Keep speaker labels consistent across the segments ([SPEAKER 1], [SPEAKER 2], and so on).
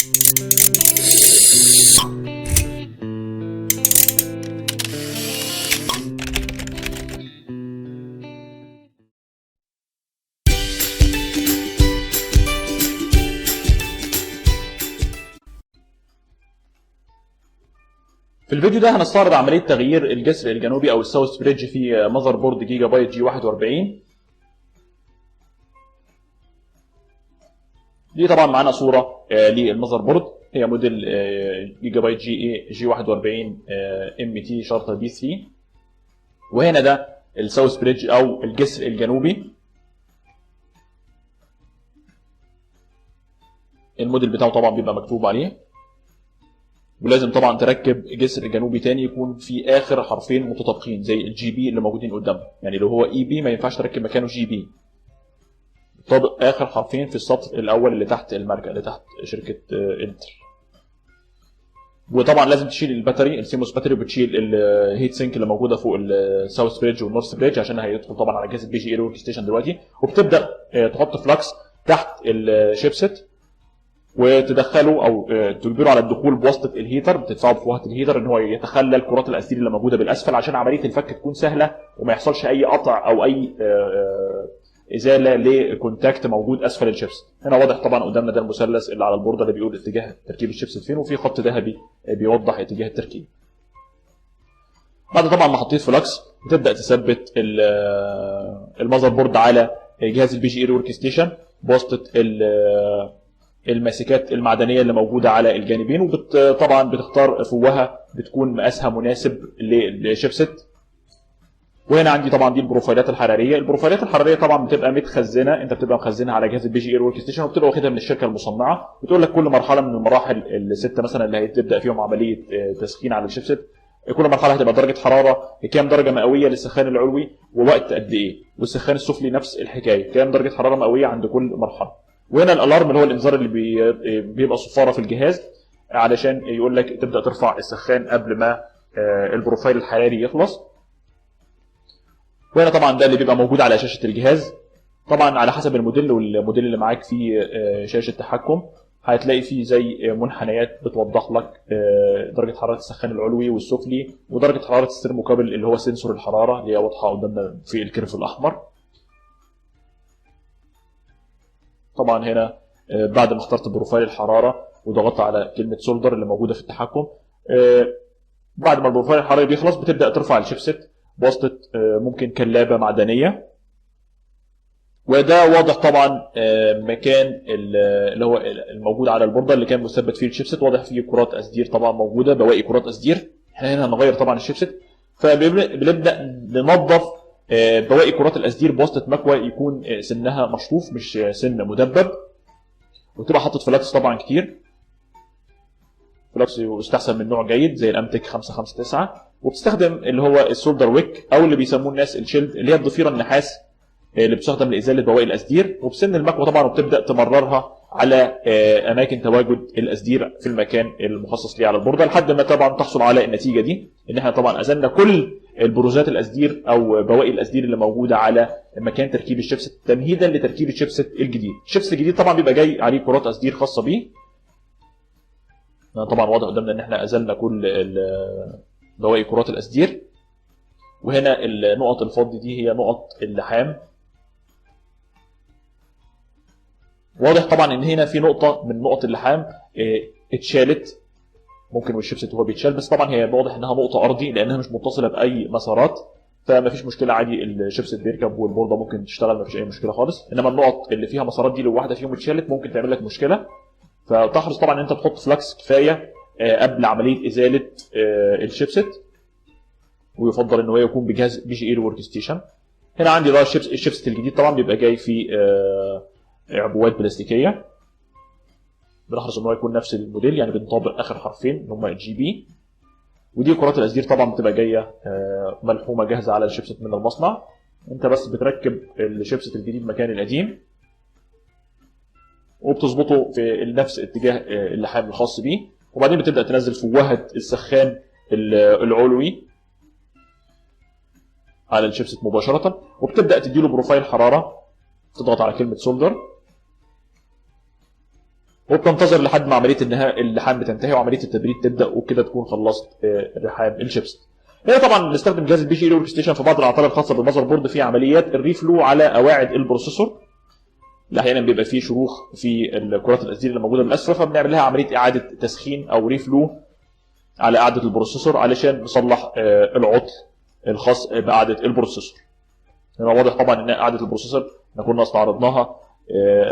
[SPEAKER 1] في الفيديو ده هنستعرض عملية تغيير الجسر الجنوبي أو ال south bridge في motherboard Gigabyte G41. دي طبعا معانا صورة لل motherboard، هي موديل Gigabyte G41 MT شرطة B 3، وهنا ده ال south bridge أو الجسر الجنوبي. الموديل بتاعه طبعا بيبقى مكتوب عليه، ولازم طبعا تركب جسر جنوبي تاني يكون في اخر حرفين متطابقين زي ال GB اللي موجودين قدامنا، يعني لو هو EB ما ينفعش تركب مكانه GB، طابق اخر حرفين في السطر الاول اللي تحت الماركة اللي تحت شركة انتل. وطبعا لازم تشيل ال battery ال CMOS battery، وبتشيل ال heat sink اللي موجودة فوق ال south bridge وال north bridge عشان هيدخل طبعا على جهاز ال BGA workstation دلوقتي. وبتبدا تحط flux تحت ال chipset وتدخله او تجبره على الدخول بواسطة ال heater، بتدفعه بواسطة ال heater ان هو يتخلل كرات الاسير اللي موجودة بالاسفل عشان عملية الفك تكون سهلة وما يحصلش اي قطع او اي ازالة ل contact موجود اسفل الشيبس. هنا واضح طبعا قدامنا ده المثلث اللي على البورده اللي بيقول اتجاه تركيب الشيبس فين، وفي خط ذهبي بيوضح اتجاه التركيب. بعد طبعا ما حطيت flux بتبدا تثبت ال motherboard على جهاز ال BGA workstation بواسطة الماسكات المعدنية اللي موجودة على الجانبين، وطبعا بتختار فوهه بتكون مقاسها مناسب لل chipset. وهنا عندي طبعا دي البروفايلات الحرارية، البروفايلات الحرارية طبعا بتبقى متخزنه، انت بتبقى مخزنها على جهاز ال BGA workstation وبتبقى واخدها من الشركة المصنعة، بتقول لك كل مرحلة من المراحل الستة مثلا اللي هتبدا فيهم عملية تسخين على ال chipset، كل مرحلة هتبقى درجه حرارة كام درجه مئوية للسخان العلوي ووقت قد ايه، والسخان السفلي نفس الحكاية كام درجه حرارة مئوية عند كل مرحلة. وهنا ال alarm اللي هو الانذار اللي بيبقى صفارة في الجهاز علشان يقول لك تبدا ترفع السخان قبل ما ال profile الحراري يخلص. وهنا طبعا ده اللي بيبقى موجود على شاشة الجهاز، طبعا على حسب الموديل، والموديل اللي معاك فيه شاشة تحكم هتلاقي فيه زي منحنيات بتوضح لك درجه حرارة السخان العلوي والسفلي ودرجة حرارة ال thermocouple اللي هو sensor الحرارة اللي هي واضحة قدامنا في ال curve الاحمر. طبعا هنا بعد ما اخترت profile الحرارة وضغطت على كلمة solder اللي موجودة في التحكم، بعد ما ال profile الحراري بيخلص بتبدا ترفع ال chipset بواسطة ممكن كلابه معدنية. وده واضح طبعا مكان اللي هو الموجود على البورده اللي كان مثبت فيه ال chipset، واضح فيه كرات اسدير طبعا موجودة، بواقي كرات اسدير. احنا هنا هنغير طبعا ال chipset، فبنبدا ننظف بواقي كرات الاسدير بواسطة مكوى يكون سنها مشطوف مش سن مدبب، وتبقى حاطط flux طبعا كتير، flux يستحسن من نوع جيد زي ال Amtech 559، وبتستخدم اللي هو ال solder wick او اللي بيسموه الناس ال shield اللي هي الضفيره النحاس اللي بتستخدم لازالة بواقي الاسدير، وبسن المكوى طبعا وبتبدا تمررها على اماكن تواجد الاسدير في المكان المخصص ليه على البورده لحد ما طبعا تحصل على النتيجة دي ان احنا طبعا ازلنا كل البروزات الاسدير او بواقي الاسدير اللي موجودة على مكان تركيب ال chipset تمهيدا لتركيب ال chipset الجديد. ال chipset الجديد طبعا بيبقى جاي عليه كرات اسدير خاصة بيه. طبعا واضح قدامنا ان احنا ازلنا كل بواقي كرات الاسدير. وهنا النقط الفضي دي هي نقط اللحام. واضح طبعا ان هنا في نقطة من نقط اللحام اتشالت، ممكن وال chipset هو بيتشال، بس طبعا هي واضح انها نقطة ارضي لانها مش متصلة باي مسارات، فما فيش مشكلة عادي ال chipset بيركب والبورده ممكن تشتغل ما فيش اي مشكلة خالص. انما النقط اللي فيها مسارات دي لو واحدة فيهم اتشالت ممكن تعمل لك مشكلة، فتحرص طبعا ان انت تحط flux كفاية قبل عملية ازالة ال chipset، ويفضل ان هو يكون بجهاز BGA workstation. هنا عندي ده ال chipset الجديد طبعا بيبقى جاي في عبوات بلاستيكيه، بنحرص ان هو يكون نفس الموديل يعني بنطابق اخر حرفين اللي هم GB. ودي كرات الاسدير طبعا بتبقى جاية ملحومه جاهزة على ال chipset من المصنع، انت بس بتركب ال chipset الجديد مكان القديم وبتظبطه في نفس اتجاه اللحام الخاص بيه، وبعدين بتبدا تنزل فوهه السخان العلوي على ال chipset مباشرة، وبتبدا تديله profile حرارة، تضغط على كلمة solder، وبتنتظر لحد ما عملية النهاء اللحام بتنتهي وعملية التبريد تبدا، وبكده تكون خلصت لحام ال chipset. هنا طبعا بنستخدم جهاز ال BGA Workstation في بعض الاعطال الخاصة بال motherboard في عمليات ال reflow على قواعد ال processor، اللي احيانا بيبقى فيه شروخ في الكرات القصدير اللي موجودة بالاسفل، فبنعمل لها عملية اعاده تسخين او reflow على قاعدة ال processor علشان نصلح العطل الخاص بقاعدة ال processor. هنا واضح طبعا ان قاعدة ال processor احنا كنا استعرضناها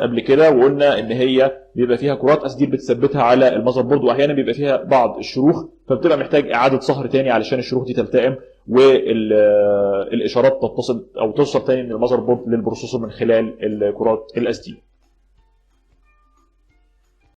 [SPEAKER 1] قبل كده، وقلنا ان هي بيبقى فيها كرات قصدير بتثبتها على ال motherboard، واحيانا بيبقى فيها بعض الشروخ، فبتبقى محتاج اعاده صهر تاني علشان الشروخ دي تلتئم والاشارات تتصل او توصل تاني من ال motherboard لل processor من خلال الكرات القصدير.